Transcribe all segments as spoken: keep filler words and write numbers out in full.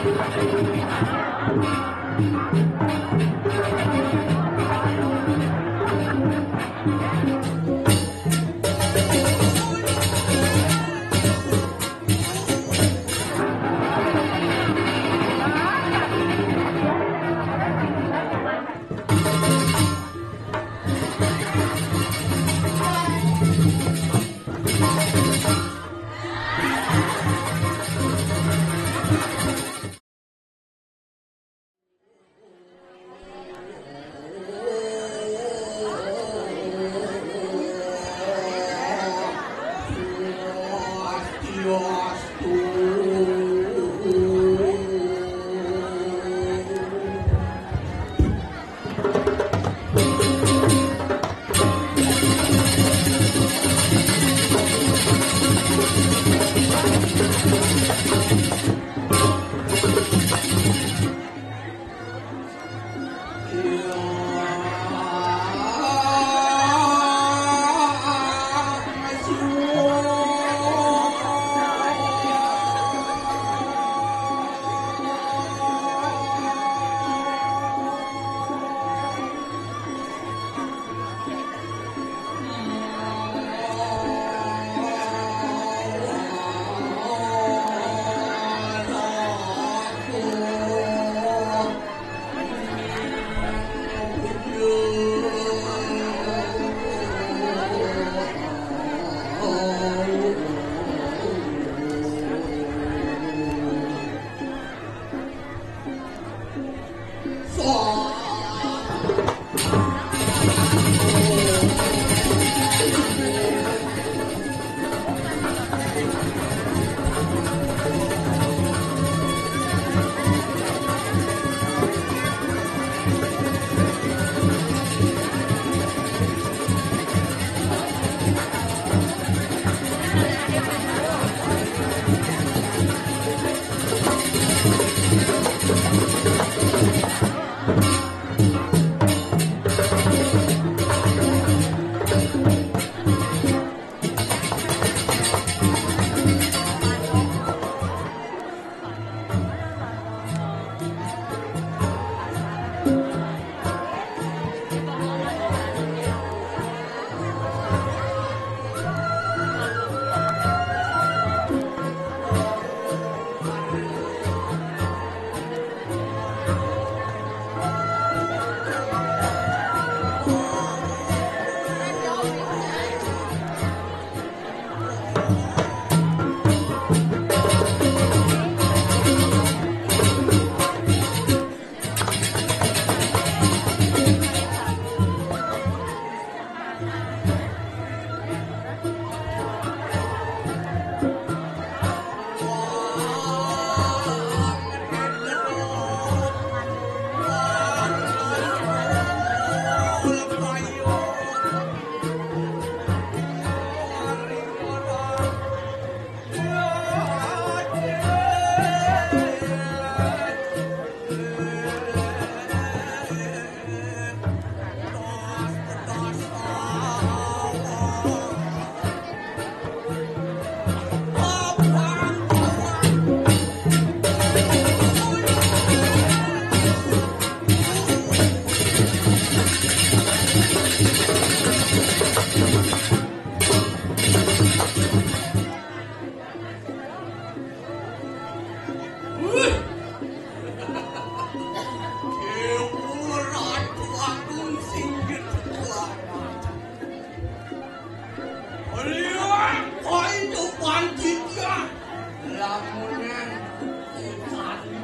Dewa Ratu Agung Singgit Kuat. Liwat koi tu panjitnya. Lamunan utari.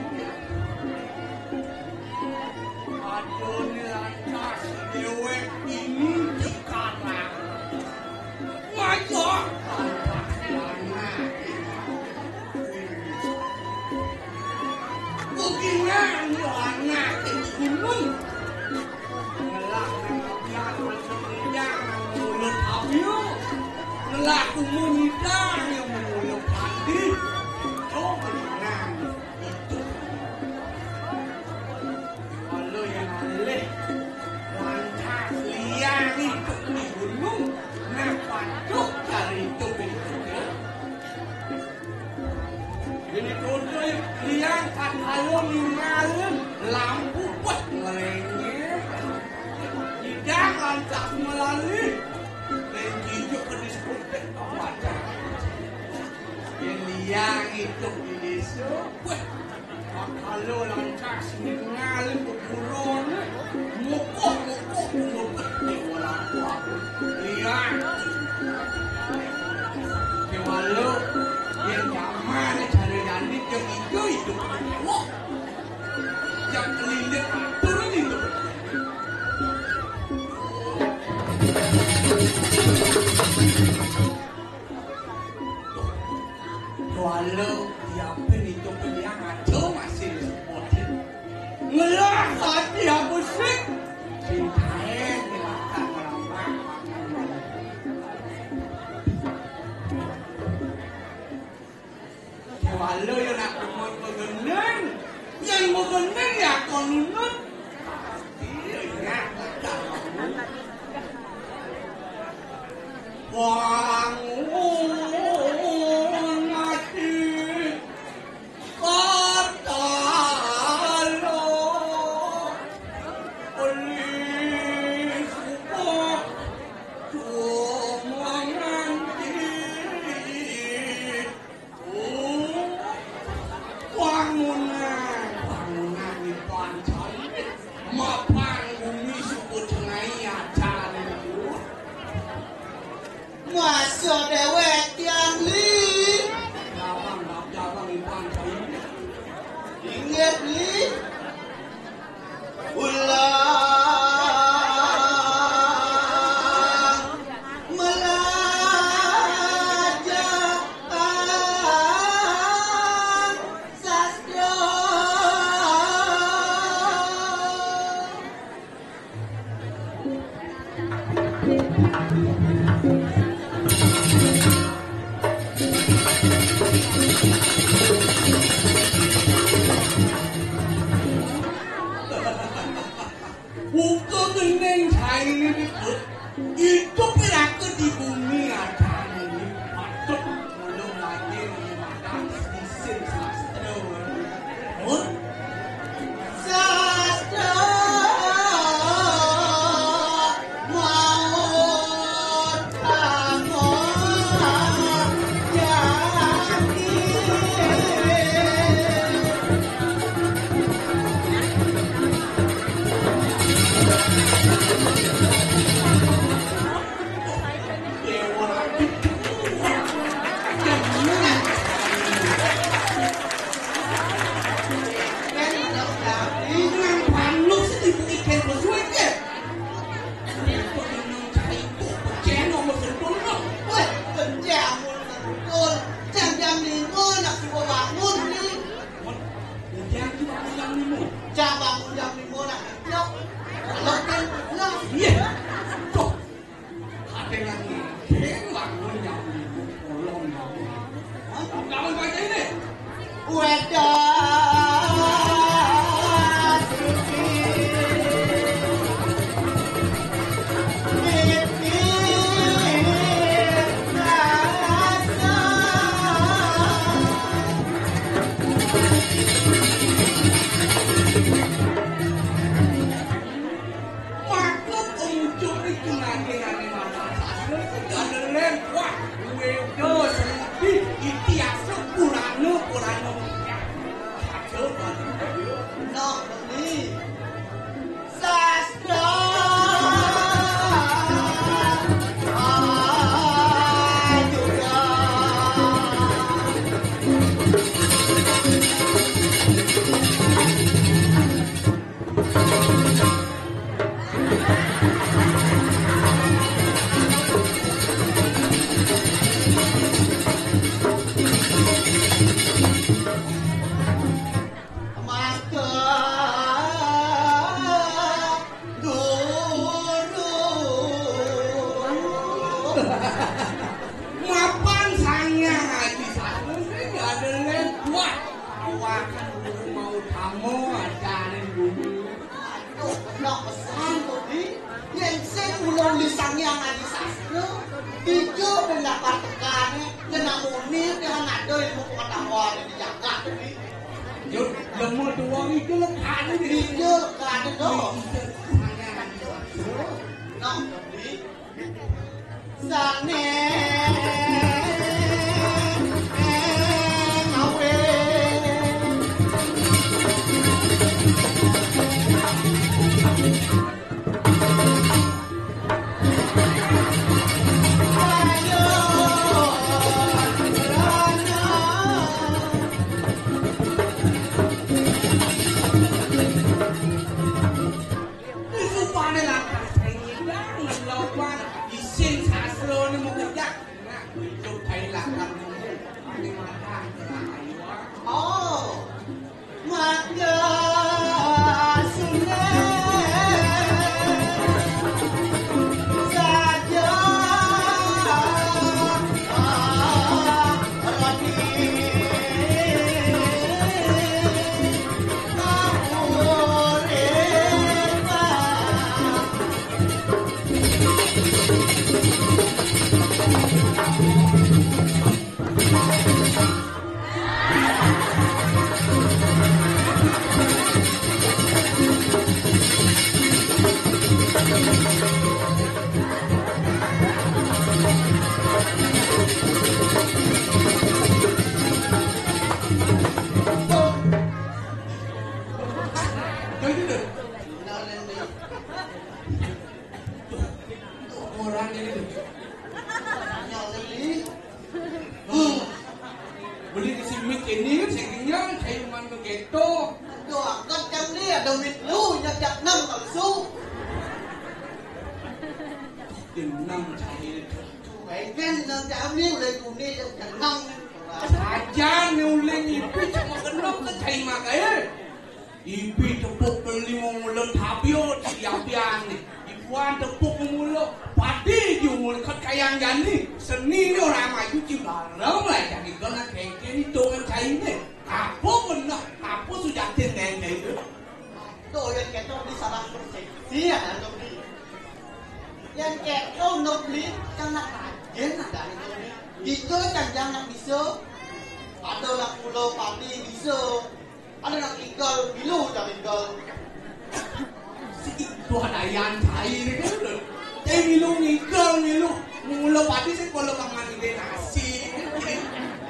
Aduh, ni lantas dewek ini dikarang. Ngajar. Kukingan yo anak ing gunung. Ngelak nang biar macam yang mulut abiu. Ngelak kumun ida yang mulut padi. Coba nang itu. Kalau yang alih lantas liang itu di gunung. Nah, patuh dari itu itu ya. Ini contoh yang liang kan Lalu ningalin lampu buat ngelengi. Tidak lantas melali. Lengi ke diskotik apa? Yang liang itu di desa. Wah, kalau lantas ningalin kuburan, mukuh-mukuh kuburan orang tua. Liang. Kewala, yang zaman cara jani, yang itu hidup mewah. Yang kelindek turun itu. Walau dia pun itu pilihan ada masih disebut. Ngelah hati aku sih. Cintae dimakan orang. Kewala ya nak kemut megeneng. Yang megeneng ya kau nunut. Iya, iya. Wangun mati. Katalo. Oleh suka. Cuma nganti. Oh, wangunan, wangunan di pancai. Mapan bumi suku cengai acan. Masa dewek tiang li. Jabang, jabang di pancai. Ingat li. Ulah melajah sastra. Buka kening saya ini, itu piraka di bumi ada ini. Patut mula ngaji menggunakan isim sastra. Pun sastra maut. Weh, kencang mun sentul. Jam, jam lima nak subuh bangun ni. Jam bangun jam lima nak kerja. Kalau kan, lah. Iya. Tuh. Ada yang ngakhin bangun jam lima, kolong jam lima. Hah? Bangun pagi ni. Ueda. Makhluk unjuk itu lagi nani mata sastra itu ada lem. Wah, weda selipi iti asa purana, purana. Ada baru dia. Nak beli sastra. Master Guru. Mapan Sang Hyang Aji Sastra sing ada lem buat awakan guru mau tamu ajarin guru. Aduh, kena pesan tu, Di. Yang sing ulun di Sang Hyang Aji Sastra, tiga pendapat tekane, kena muni, jangan ada ilmu pengetahuan yang dijaga tu, Di. Yuk. Lemu doang itu lekane. Iya, lekane to. Nah, sané ngawe. Rupane lakar saingi banget lawan isin sasrane mau kerja. Nah, hidup kayak lakar nunggu. Pakai makan, tenang ayo. Oh, maka sunat saja. Orang ini. Beli ke si Mik ini, saking nyang, saya man ke ghetto. Aduh, angkat kan ni, ada mit lu, nyajak nang palsu. Jenang cai. Baik kan, nang kami udah kuni, nyajak nang. Saja ni uling itu cuma kenok ke cai makai. Ibi tepuk beli mula tabio siapian ni. Ibuan tepuk mula padi ju mula kat kayang jani. Seni ni orang maju ci barang lah jadi kena keke ni tongan cai ni. Apa benar? Apa sujatin neng cai tu? Tu yang kita beli sarang bersih. Sia anu beli. Yang kita nak beli, yang nak rajin ada ni. Itu kan jangan bisa. Ada nak mula padi bisa. Ada nak igal, milu tak igal. Siki tuan ayan cai ni kan. Cai milu igal, milu. Mula padi saya kalau makan ide nasi.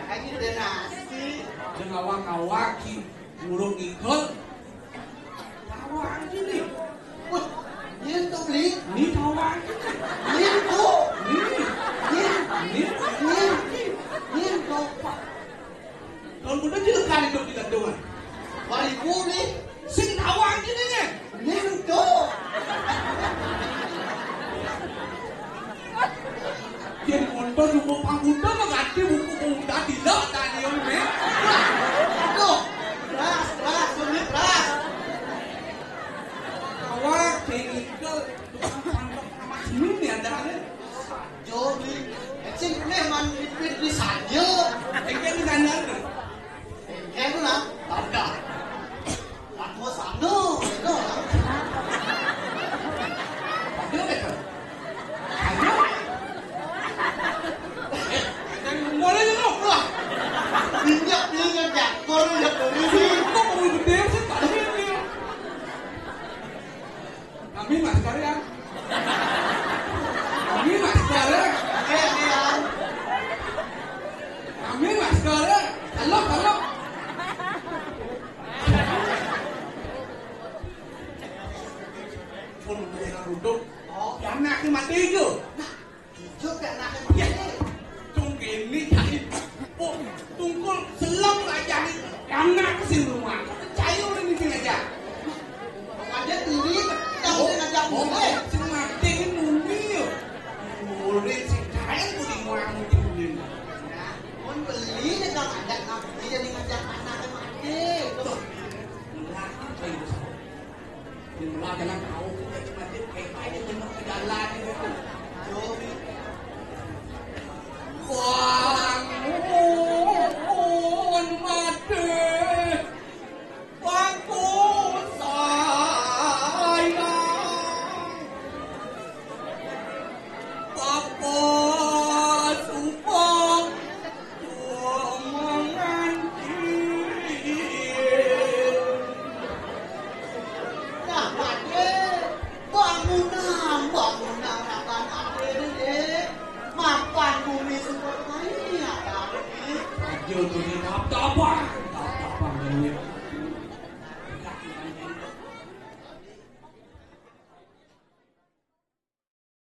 Lagi ide nasi. Dengan awak-awak ki, burung igal. Tawang sini. Wah, ni tu beli. Ni tawang. Ni tu. Ni. Ni. Ni. Ni. Ni tu. Kalau muda je lekar hidup di gantungan. Baribu ni. Sing tawang gini ni. Ni tu. Dia motor cukup pangkuda mengganti buku pemuda tidak tadi yang ni. Aduh. Keras, keras, sulit, keras. Awak, teknikal, tukang tambak sama sini ni ada ni. Jody, sing preman ipit di saja. Engke di sana tu. Engke tu lah, ada. Aku sana, itu lah. Ada betul. Ada. Boleh tu lah. Minyak, minyak, jakor, jakor ini. Kok mau gede sih tadi ni? Kami masker ya. Kami masker ya. Kami masker ya. Halo, halo. Pun udah ruduk. Oh, ya, anak mati itu. Ijo kena ya. Tungkini cai. Oh, tungkul selam aja ni. Anak sing rumah. Percaya orang ni sing aja. Ada diri, tahu sing aja mulai. Sing mati ni muni yo. Mulai sing kain pun orang mungkin muni. Nah, mun beli ni kalau ada nak beli jadi ngajak anak mati. Tuh. Nah, itu. Di mana jalan tahu kita cuma di kayak aja tembak ke jalan gitu. Bangun mati, bangun sayang, Papa Supang. Menganti Yo, tuh, tap-tapan. Tap-tapan, yo.